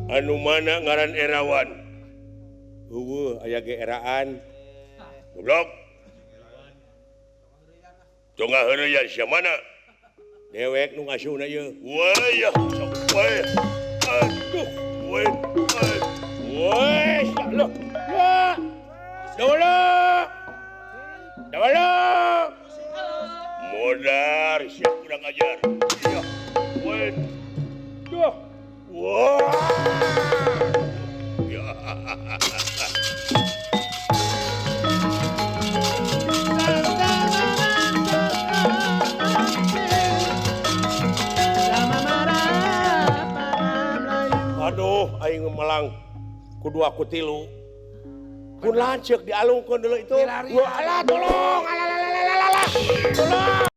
Anu mana ngaran Erawan? Eueuh aya ge eraan. Goblok. Tong ngaheureuyan sia mana? Dewek nu ngasuhna ieu. Wah, sok we. Aduh, we. Woi, loh. Ya. Dawala. Dawala. Modar sia kurang ajar. Iya. We. Duh. Wah. Ya. Aduh, aing melang ku dua ku tilu. Pun lanceuk dialungkeun dulu itu. Wah, alah tolong, alah alah alah alah. Tolong.